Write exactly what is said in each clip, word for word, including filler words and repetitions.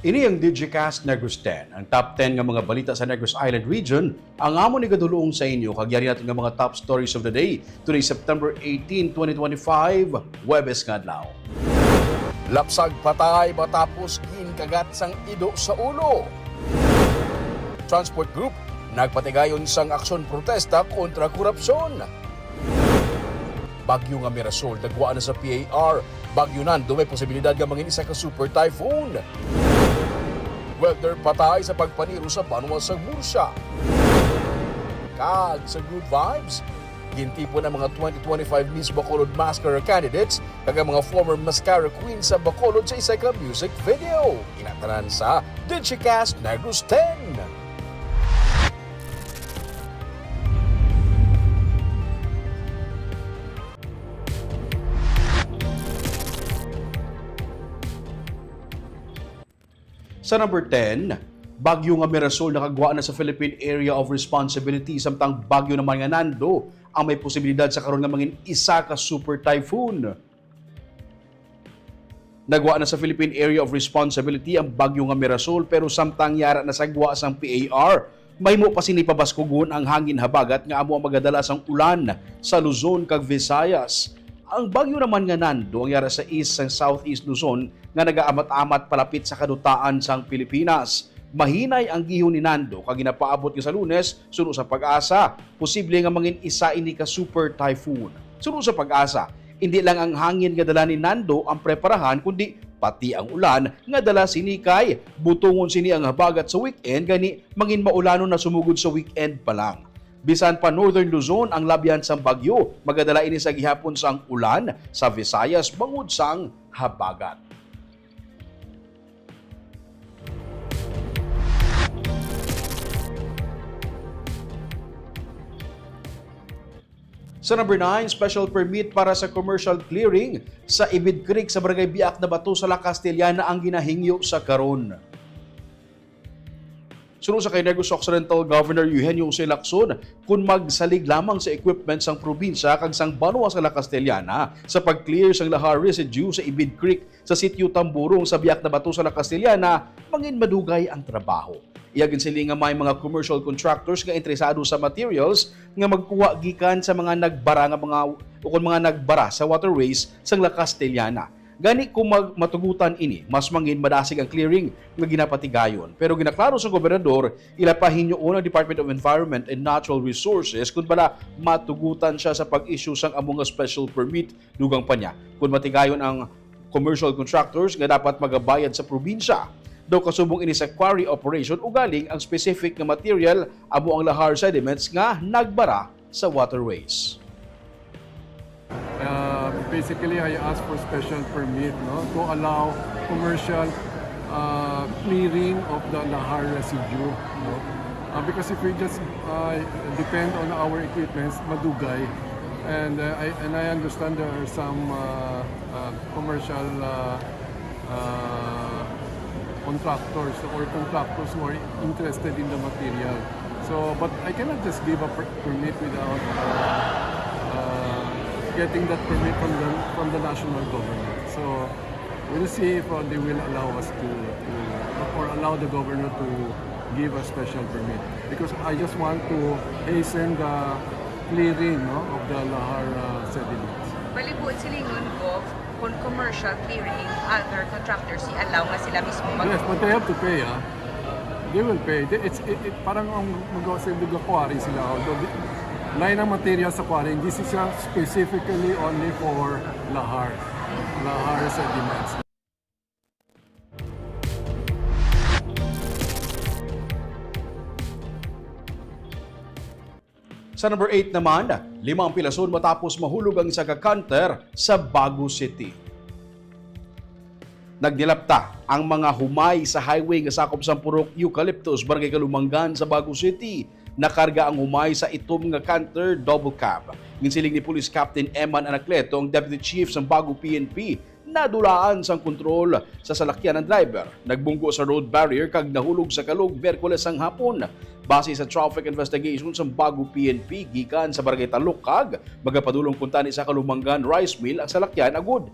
Ini ang Digicast Negros ten, ang top ten nga mga balita sa Negros Island Region, ang amon igadulong sa inyo, kag yari naton nga mga top stories of the day. Today, September eighteen, twenty twenty-five, Huwebes nga adlaw. Lapsag patay matapos ginkagat sang ido sa ulo. Transport Group nagpatigayon sang aksyon protesta kontra korupsyon. Bagyo nga Mirasol dagwaan na sa P A R. Bagyo Nando may posibilidad nga mangin isa ka super typhoon. Welder patay sa pagpaniro sa banwa sa Murcia. Kag sa Good Vibes, gintipon ang mga twenty twenty-five Miss Bacolod Mascara candidates kag ang mga former mascara queen sa Bacolod sa isa ka music video. Inatanan sa Digicast Negros ten. Sa number ten, bagyo nga Mirasol nakagwa na sa Philippine Area of Responsibility, samtang bagyo naman nga Nando ang may posibilidad sa karon nga mangin isa ka super typhoon. Nagwa na sa Philippine Area of Responsibility ang bagyo nga Mirasol, pero samtang yara na sa gwa sang P A R, mahimo pa sini pabaskugon ang hangin habagat nga amo ang magadala sang ulan sa Luzon kag Visayas. Ang bagyo naman nga Nando ang yara sa east sang Southeast Luzon nga nagaamat-amat palapit sa kadutaan sang Pilipinas. Mahinay ang gihon ni Nando kag ginapaabot nga sa Lunes, suno sa PAGASA, posible nga mangin isa ini ka super typhoon. Suno sa PAGASA, indi lang ang hangin nga dala ni Nando ang preparahan, kundi pati ang ulan nga dala sini, kay butongon sini ang habagat sa weekend, gani mangin maulanon na sumugod sa weekend pa lang. Bisan pa Northern Luzon ang labyan sang bagyo, magadala ini sa gihapon sang ulan sa Visayas bangod sang habagat. Sa number nine, special permit para sa commercial clearing sa Ibid Creek sa Barangay Biak na Bato sa La Castellana ang ginahingyo sa karon. Suno sa kay Negros Occidental Governor Eugenio Jose Lacson, kun magsalig lamang sa equipment sang probinsya kag sang banwa sa La Castellana sa pag-clear sang lahar residue sa Ibid Creek sa Sitio Tamburong sa Biak na Bato sa La Castellana, mangin madugay ang trabaho. Iya ginsiling nga may mga commercial contractors nga interesado sa materials nga magkuha gikan sa mga nagbara nga mga, o kon mga nagbara sa waterways sang La Castellana. Gani, kung mag-, matugutan ini, mas mangin madasig ang clearing nga ginapatigayon. Pero ginaklaro sa gobernador, ila pa hinyoon ang Department of Environment and Natural Resources kung bala matugutan siya sa pag-issue sang amo nga special permit. Dugang pa niya, kung matigayon ang commercial contractors nga dapat magabayad sa probinsya, daw kasubong ini sa quarry operation, ugaling ang specific nga material amo ang lahar sediments nga nagbara sa waterways. Uh, basically, I asked for special permit, no, to allow commercial uh, clearing of the lahar residue. No? Uh, because if we just uh, depend on our equipments, madugay. And, uh, I, and I understand there are some uh, uh, commercial uh, uh, contractors or contractors who are interested in the material. So, but I cannot just give a per- permit without uh, uh, getting that permit from the from the national government. So, we'll see if uh, they will allow us to, to or allow the governor to give a special permit, because I just want to hasten the clearing, no, of the lahar uh, sediments. Bali po, silingon ko, kung commercial clearing, other contractors, i-allow nga sila mismo mag- Yes, but they have to pay, ah. They will pay. They, it's, it, it, parang ang magawa sa mga quarry sila. Although, di- lain ang material sa quarry. This is uh, specifically only for lahar. Lahar sediments. Sa number eight naman, lima ang pilason matapos mahulog ang isa ka canter sa Bago City. Nagnilapta ang mga humay sa highway nga sakop sang Purok Eucalyptus, Barangay Calumanggan sa Bago City. Nakarga ang humay sa itom nga canter double cab. Ginsiling ni Police Captain Eman Anacleto, ang Deputy Chief sang Bago P N P, nadulaan sang kontrol sa salakyan ang driver. Nagbunggo sa road barrier kag nahulog sa kalog Miyerkules sang hapon. Base sa traffic investigation sang Bago P N P gikan sa Barangay Talukag, magapadulong kuntani sa Calumanggan Rice Mill ang salakyan agud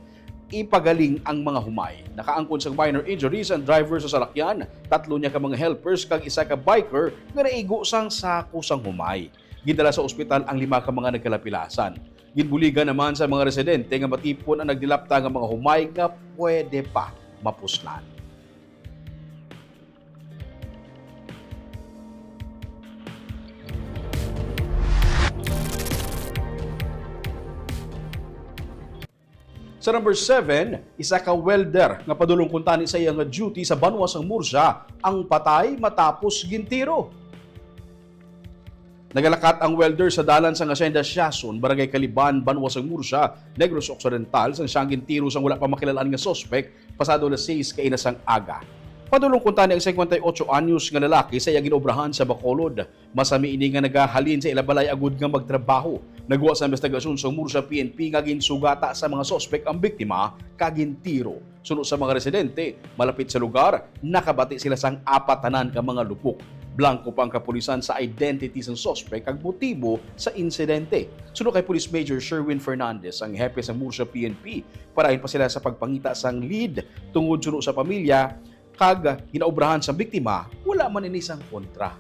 ipagaling ang mga humay. Nakaangkon sang minor injuries ang driver sa salakyan, tatlo niya ka mga helpers kag isa ka biker nga naigo sang sako sang humay. Gindala sa ospital ang lima ka mga nagkalapilasan. Ginbuligan naman sa mga residente nga matipon ang nagdilapta nga mga humay nga pwede pa mapuslan. Sa number seven, isa ka welder nga padulong kuntani sa iya nga duty sa banwa sang Murcia ang patay matapos gintiro. Nagalakat ang welder sa dalan sang Hacienda Siason, Barangay Caliban, banwa sang Murcia, Negros Occidental, sang siya gintiro sang wala pa makilal-an nga suspek pasado alas sais kaina sang aga. Padulong kuntani ang singkwenta y ocho anyos nga lalaki sa iya ginobrahan sa Bacolod. Masami ini nga nagahalin sa ila balay agud nga magtrabaho. Nagwa sa investigasyon sang Murcia P N P nga ginsugata sa mga suspek ang biktima kag gintiro. Suno sa mga residente malapit sa lugar, nakabati sila sang apat tanan ka mga lupok. Blanco pa ang kapulisan sa identity sang suspek kag motibo sa insidente. Suno kay Police Major Sherwin Fernandez, ang hepe sa Murcia P N P, parahin pa sila sa pagpangita sang lead tungod suno sa pamilya kag ginaobrahan sa biktima, wala man ini sang kontra.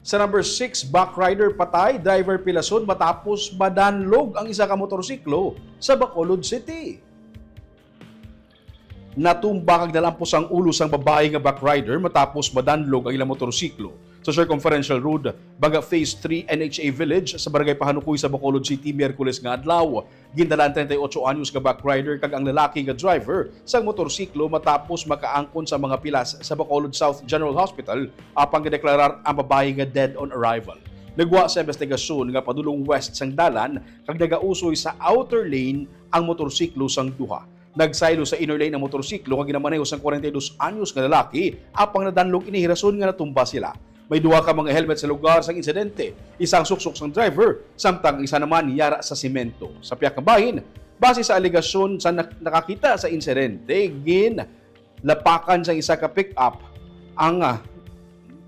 Sa number six, backrider patay, driver pilason matapos madanlog ang isa ka motorsiklo sa Bacolod City. Natumba kag nalampos ang ulo sang babayi nga backrider matapos madanlog ang ilang motorsiklo sa Circumferential Road, Baga Phase three, N H A Village, sa Barangay Pahanukoy sa Bacolod City, Miyerkules nga adlaw. Gindala ang treinta y ocho anyos nga backrider kag ang lalaki nga driver sang motorsiklo matapos makaangkon sa mga pilas sa Bacolod South General Hospital, apang gideklarar ang babayi nga dead on arrival. Nagwa sa investigasyon nga padulong west sang dalan kag nagausoy sa outer lane ang motorsiklo sang duha. Nagsaylo sa inner lane ang motorsiklo nga ginamaneho sang kwarenta y dos anyos nga lalaki, apang nadanlog ini rason nga natumba sila. May duha ka mga helmet sa lugar sang insidente, isa ang suksok sang driver, samtang ang isa naman yara sa semento. Sa pihak nga bahin, base sa alegasyon sa nak-, nakakita sa insidente, ginlapakan sang isa ka pick-up ang, ah,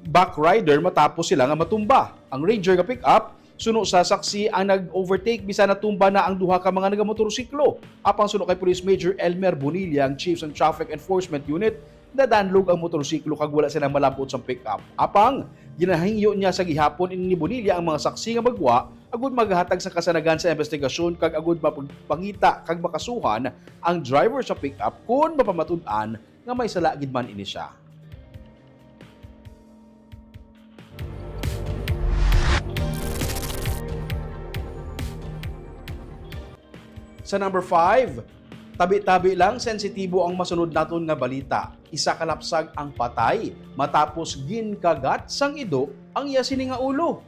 backrider matapos sila nga matumba. Ang Ranger nga pick-up, suno sa saksi, ang nag-overtake bisan natumba na ang duha ka mga nagamotorsiklo. Apang suno kay Police Major Elmer Bonilla, ang Chief sang Traffic Enforcement Unit, nadanlog ang motorsiklo kag wala sila malab-ot sang pick-up. Apang ginahangyo niya sa gihapon ini ni Bonilla ang mga saksi nga magwa agud magahatag sa kasanagan sa investigasyon kag agud mapagpangita kag makasuhan ang driver sa pick-up kon mapamatud-an nga may sala gid man ini siya. Sa number five, tabi-tabi lang, sensitibo ang masunod naton nga balita. Isa ka lapsag ang patay matapos ginkagat sang ido ang iya sini nga ulo.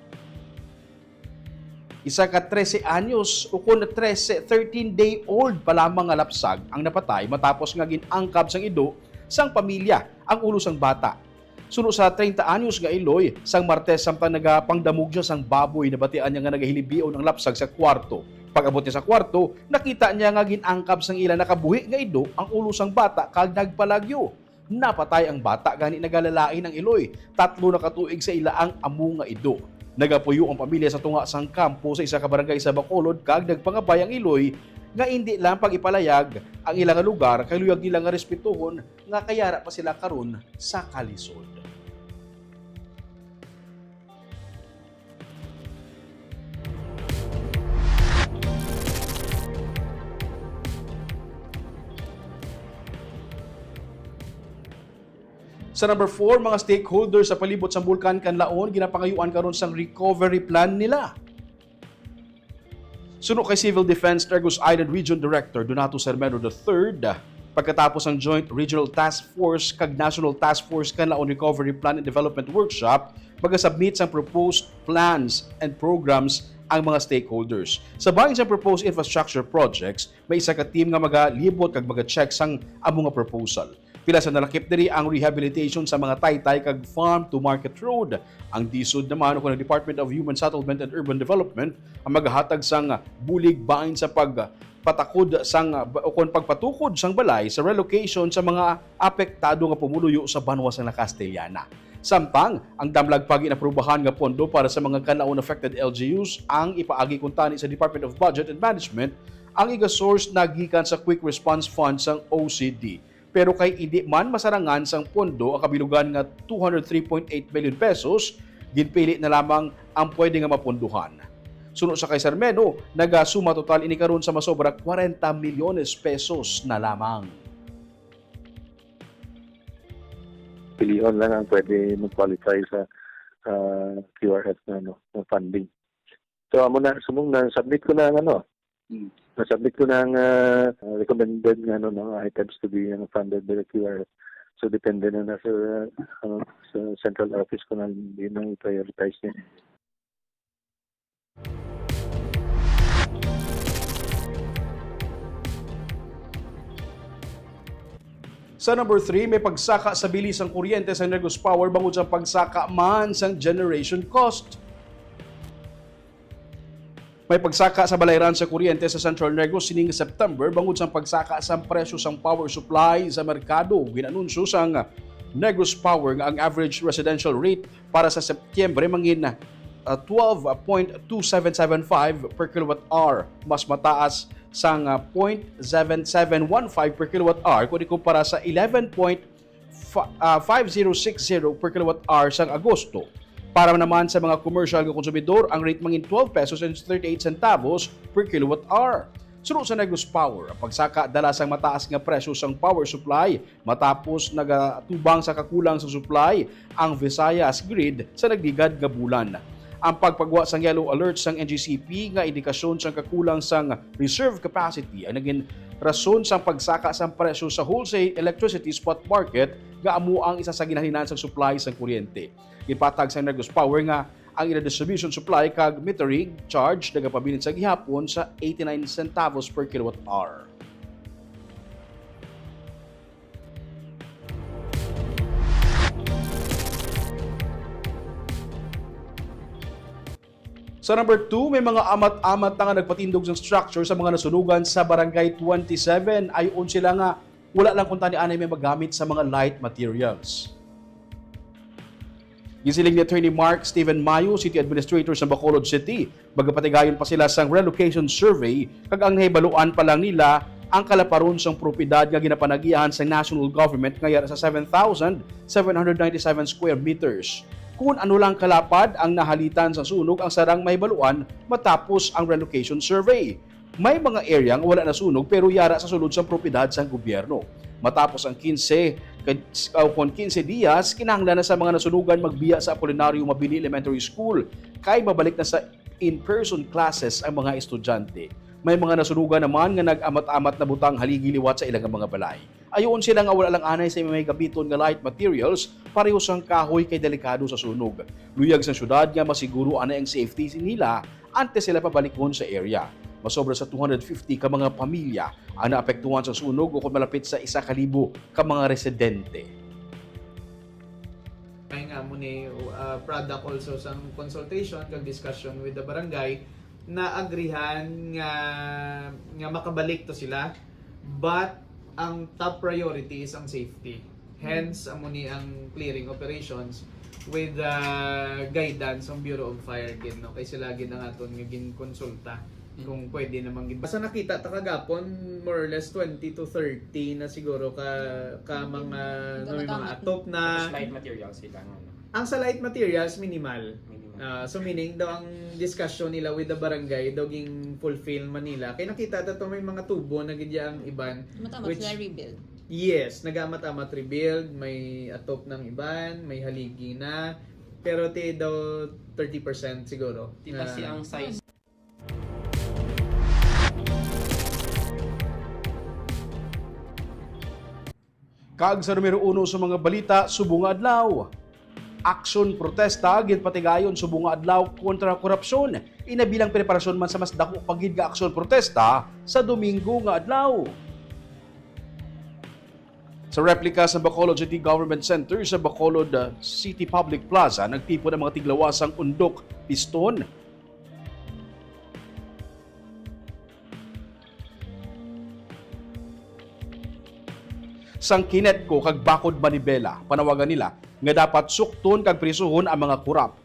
Isa ka trese anyos ukon trese, thirteen-day-old pa lamang nga lapsag ang napatay matapos nga gin-angkab sang ido sang pamilya ang ulo sang bata. Suno sa treinta anyos nga iloy, sang Martes, samtang nagapangdamog siya sang baboy, nabatian niya nga nagahilibion ang lapsag sa kwarto. Pag-abot niya sa kwarto, nakita niya nga gin-angkab sang ila nakabuhi nga ido ang ulo sang bata kag nagpalagyo. Napatay ang bata, gani nagalalain ang iloy. Tatlo na ka tuig sa ila ang amo nga ido. Nagapuyo ang pamilya sa tunga sang kampo sa isa ka barangay sa Bacolod kag nagpangabay ang iloy nga indi lang pag-ipalayag ang ila nga lugar kay luyag nila nga respetuhon nga kay yara pa sila karon sa kalisod. Sa number four, mga stakeholders sa palibot sang Bulkan Kanlaon ginapangayuan karon sang recovery plan nila. Suno kay Civil Defense Negros Island Region Director Donato Sermeno the third, pagkatapos ang Joint Regional Task Force kag National Task Force Kanlaon Recovery Plan and Development Workshop, magasubmit sang proposed plans and programs ang mga stakeholders. Sa bahin sang proposed infrastructure projects, may isa ka team nga magalibot kag magacheck sang amo nga proposal. Pila sa nalakip diri ang rehabilitation sa mga taytay kag farm to market road. Ang DSUD naman, ukon ang Department of Human Settlement and Urban Development, ang magahatag sang bulig bahin sa pagpatakod sang, ukon pagpatukod sang balay sa relocation sa mga apektado nga pumuluyo sa banwa sang La Castellana. Samtang ang damlag pa ginaprubahan nga pondo para sa mga kanlaon affected L G Us ang ipaagi kuntani sa Department of Budget and Management, ang iga-source nagikan sa Quick Response Fund sang O C D. Pero kay indi man masarangan sang pondo ang kabilugan nga two hundred three point eight million pesos, ginpili na lamang ang pwede nga mapondohan. Suno sa kay Sarmeno, nagasuma total ini karon sa masobra kwarenta milyones pesos na lamang. Pilion lang ang pwede mag-qualify sa ah, Q R F na, ano, na funding. So, amo na, sumong na, submit ko na ang ano, Mm. na-submit ko na ang ah, recommended nga ano, no, items to be ano, funded by the Q R F. So, depende na na sa, ano, sa central office ko na yun ang prioritize niya. Sa number three, may pagsaka sa bili sang kuryente sa Negros Power bangod sa pagsaka man sang generation cost. May pagsaka sa balayran sa kuryente sa Central Negros sining September bangod sa pagsaka sang presyo sang power supply sa merkado. Ginanunsyo sang Negros Power nga ang average residential rate para sa Setyembre mangin ah, twelve point two seven seven five per kilowatt hour, mas mataas sang ah, point seven seven one five per kilowatt hour kung ikumpara sa eleven point five zero six zero per kilowatt hour sang Agosto. Para naman sa mga commercial nga konsumidor, ang rate mangin twelve pesos and thirty-eight centavos per kilowatt hour. Suno sa Negros Power, ang pagsaka dala sang mataas nga presyo sang power supply matapos nagatubang sa kakulang sa supply ang Visayas grid sa nagligad nga bulan. Ang pagpagwa sang yellow alert sang N G C P nga indikasyon sang kakulang sang reserve capacity ang naging rason sang pagsaka sang presyo sa wholesale electricity spot market nga amo ang isa sa ginhalinan sang supply sang kuryente. Gipatag sang Negros Power nga ang ila distribution supply kag metering charge nagapabilin sa gihapon sa eighty-nine centavos per kilowatt hour. Sa number two, may mga amat-amat na nga nagpatindog sang structure sa mga nasunugan sa Barangay twenty-seven. Ayoon sila nga wala lang kuntani anay may magamit sa mga light materials. Gisiling ni Attorney Mark Steven Mayo, City Administrator sa Bacolod City, magapatigayon pa sila sang relocation survey kag ang nahibaluan pa lang nila ang kalaparon sang propiedad nga ginapanagihan sa national government nga yara sa seven thousand seven hundred ninety-seven square meters. Kun ano lang kalapad ang nahalitan sa sunog ang sarang mahibaluan matapos ang relocation survey. May mga area nga wala nasunog pero yara sa sulod sang propiedad sang gobyerno. Matapos ang quince ka, o kon quince dias, kinahanglan na sa mga nasunugan magbiya sa Apolinario Mabini Elementary School kay mabalik na sa in-person classes ang mga estudyante. May mga nasunugan naman nga nag-amat-amat na butang haligi liwat sa ilang mga balay. Ayoon sila nga wala lang anay sa may gamiton nga light materials pareho sang kahoy kay delikado sa sunog. Luyag sang syudad nga masiguro anay ang safety nila antes sila pabalikon sa area. Masobra sa two hundred fifty ka mga pamilya ang naapektuhan sa sunog ukon malapit sa isa ka libo ka mga residente. Kay nga mo ni uh, product also sang consultation kag discussion with the barangay na agrihan nga nga makabalik to sila, but ang top priority is ang safety. Hence amo ni ang clearing operations with the guidance ng Bureau of Fire gid, no, kay sila gid ang aton nga ginkonsulta kung pwede naman gid. Basta nakita ta kagapon, more or less twenty to thirty na siguro ka ka mga no, may mga atop na. Tapos light materials sila nga, no? Ang sa light materials, minimal. Minimal. Ah, so meaning daw ang discussion nila with the barangay daw ging fulfill man nila kay nakita ta to may mga tubo na gid ang iban. Matapos Which- na rebuild. Yes, nagamat-amat rebuild, may atop ng iban, may haligi na. Pero ti daw thirty percent siguro. Di ba na- si ang size? Kag sa numero uno sa mga balita subong nga adlaw, aksyon protesta ginpatigayon subong nga adlaw kontra korupsyon. Ina bilang preparasyon man sa mas dako pa gid nga aksyon protesta sa Domingo nga adlaw. Sa replika sa Bacolod City Government Center sa Bacolod uh, City Public Plaza, nagtipon ang mga tiglawas sang Undok Piston. sang Kinetco kag Bakod Manibela. Panawagan nila nga dapat sukton kag prisuhon ang mga korap.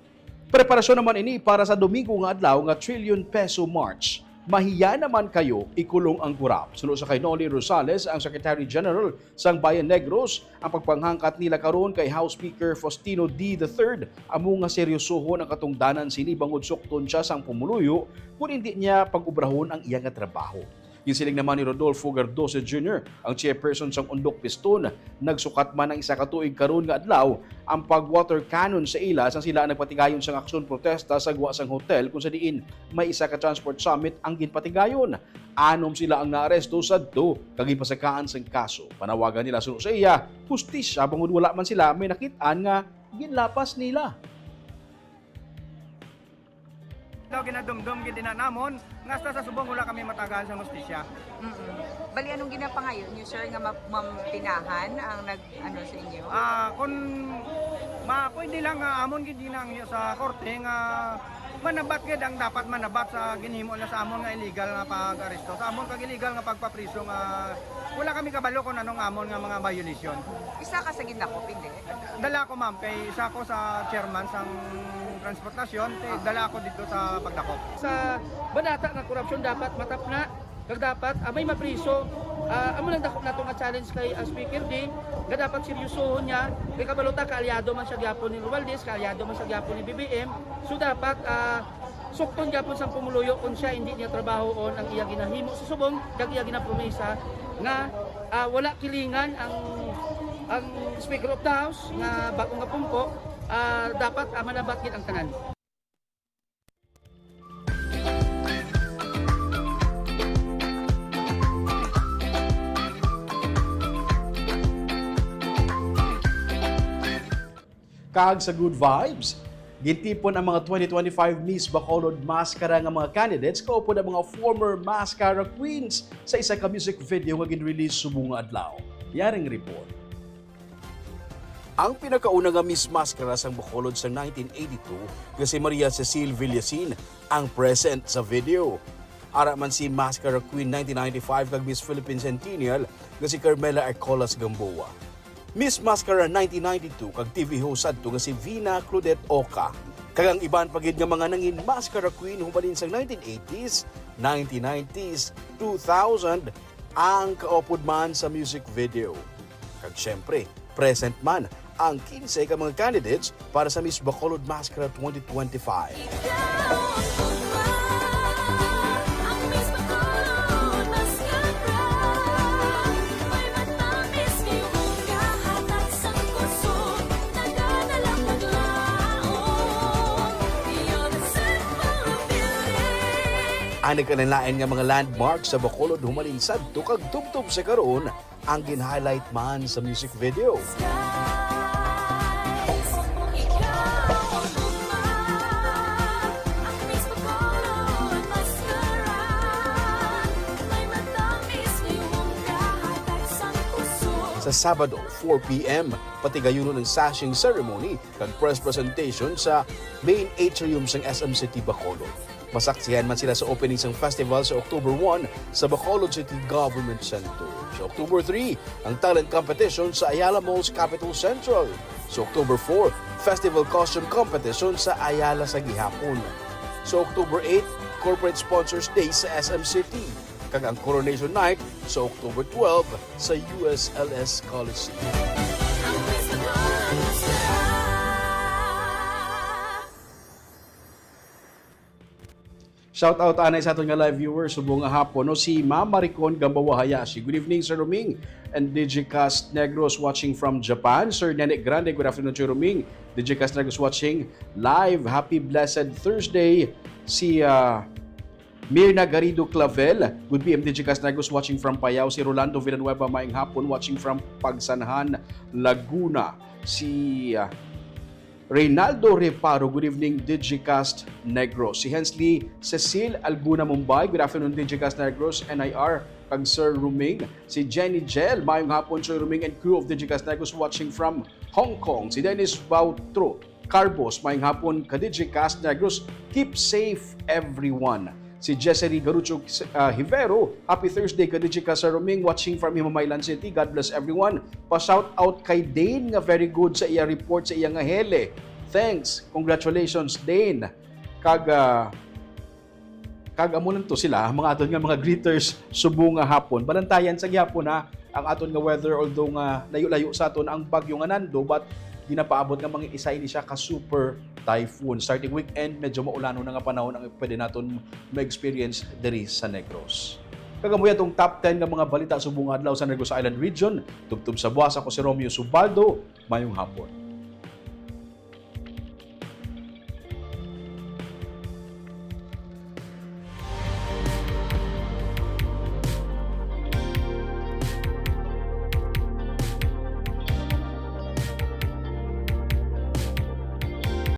Preparasyon naman ini para sa Domingo nga adlaw nga Trillion Peso March. Mahiya naman kayo ikulong ang korap. Suno sa kay Noli Rosales, ang Secretary General sang Bayan Negros, ang pagpanghangkat nila karon kay House Speaker Faustino D the third amo nga seryosohon ang katungdanan sini bangod sukton sia sang pumuluyo kon indi niya pag-obrahon ang iya nga trabaho. Ginsiling naman ni Rodolfo Gardosa Junior, ang chairperson sang Undok Piston, nagsukat man ang isa ka tuig karon nga adlaw ang pag-water cannon sa ila sang sila ang nagpatigayon sang aksyon protesta sa gwa sang hotel kung sa diin may isa ka transport summit ang ginpatigayon. Anom sila ang naaresto sadto kag ginpasakaan sang kaso. Panawagan nila suno sa iya hustisya bangod wala man sila may nakit-an nga ginlapas nila. Daw ginadumdom gid ina namon nga hasta sa subong wala kami matagaan sa hustisya. Mm-mm. Bali, anong ginapangayo niyo, sir, nga ma- mapinahan ang nag ano sa inyo? Ah, kun ma pwede lang nga amon gid ginangyo sa korte nga manabat gid ang dapat manabat sa ginhimo na sa amon nga illegal nga pag-aresto, sa amon kag illegal nga pagpapriso nga wala kami kabalo kung anong amon nga mga violation. Isa ka sa gindakop, hindi? Dala ko, ma'am, kay isa ko sa chairman sang transportasyon, kay dala ako dito sa pagdakop. Sa banata nga korupsyon dapat matapna kag dapat ah, may mapriso. Ah, amo lang dako nato nga challenge kay ah, Speaker D nga dapat seryosohon niya kay kabalo ta kaalyado man siya gyapon ni Romualdez, kaalyado man siya gyapon ni B B M. So dapat ah, sukton gyapon sang pumuluyo kung siya hindi niya trabahoon ang iya ginahimo sa subong kag iya ginapromesa nga ah, wala kilingan ang ang Speaker of the House nga bag-o nga pungko ah, dapat ah, manabat gid ang tanan. Kag sa Good Vibes, gintipon ang mga twenty twenty-five Miss Bacolod Mascara nga mga candidates kaupod ang mga former mascara queens sa isa ka music video nga gin-release subong nga adlaw. Yaring report. Ang pinakauna nga Miss Mascara sang Bacolod sang nineteen eighty-two nga si Maria Cecile Villasin ang present sa video. Ara man si Mascara Queen nineteen ninety-five kag Miss Philippine Centennial nga si Carmela Arcolas Gamboa. Miss Mascara nineteen ninety-two kag T V host sadto nga si Vina Claudette Oca, kag ang iban pa gid nga mga nangin Mascara Queen hubalin sang nineteen eighties, nineteen nineties, two thousand ang kaupod man sa music video. Kag siyempre, present man ang kinse ka mga candidates para sa Miss Bacolod Mascara twenty twenty-five. Ang nagkalain-lain nga mga landmark sa Bacolod humalin sadto kag tubtob sa karon ang gin-highlight man sa music video. Sa Sabado, four p.m., patigayunon ang sashing ceremony kag press presentation sa main atrium sang S M City Bacolod. Masaksihan man sila sa opening sang festival sa October one sa Bacolod City Government Center. Sa October three, ang talent competition sa Ayala Mall's Capitol Central. Sa October four, festival costume competition sa Ayala sa gihapon. Sa October eight, corporate sponsors day sa S M City. Kag ang coronation night sa October twelve sa U S L S Coliseum. Shout out anay sa aton nga live viewers subong nga hapon, no, si Ma'am Maricon Gambawa Hayashi. Good evening, Sir Roming and Digicast Negros watching from Japan. Sir Nene Grande, good afternoon, Sir Roming. Digicast Negros watching live. Happy blessed Thursday. Si ah, Mirna Garrido Clavel, good P M Digicast Negros watching from Payao. Si Rolando Villanueva, maayong hapon, watching from Pagsanjan, Laguna. Si ah, Reynaldo Reparo, good evening, Digicast Negros. Si Hensley Cecil Alguna Mumbai, good afternoon, Digicast Negros, N I R, kag Sir Ruming. Si Jenny Jel, maayong hapon, Sir Ruming and crew of Digicast Negros watching from Hong Kong. Si Dennis Bautro Carbos, maayong hapon, ka Digicast Negros. Keep safe, everyone. Si Jessery Garucho, ah, Hivero, "Happy Thursday, ka D J Casaroming, watching from Himamaylan City. God bless everyone." Pa-shout out kay Dane nga very good sa iya report sa iya nga hele. Thanks. Congratulations, Dane. Kag, ah, kag amo lang to sila, ang mga aton nga mga greeters, subong nga hapon. Balantayan sa gihapon, ha, ang aton nga weather, although nga layo-layo sa aton ang bagyo nga Nando, but ginapaabot nga mangiisay ni siya ka super typhoon. Starting weekend, medyo maulanon na nga panahon ang pwede naton ma-experience diri sa Negros. Kag amo atong top ten nga mga balita subong nga adlaw sa Negros Island Region. Tubtob sa buwas, ako si Romeo Subaldo. Mayong hapon.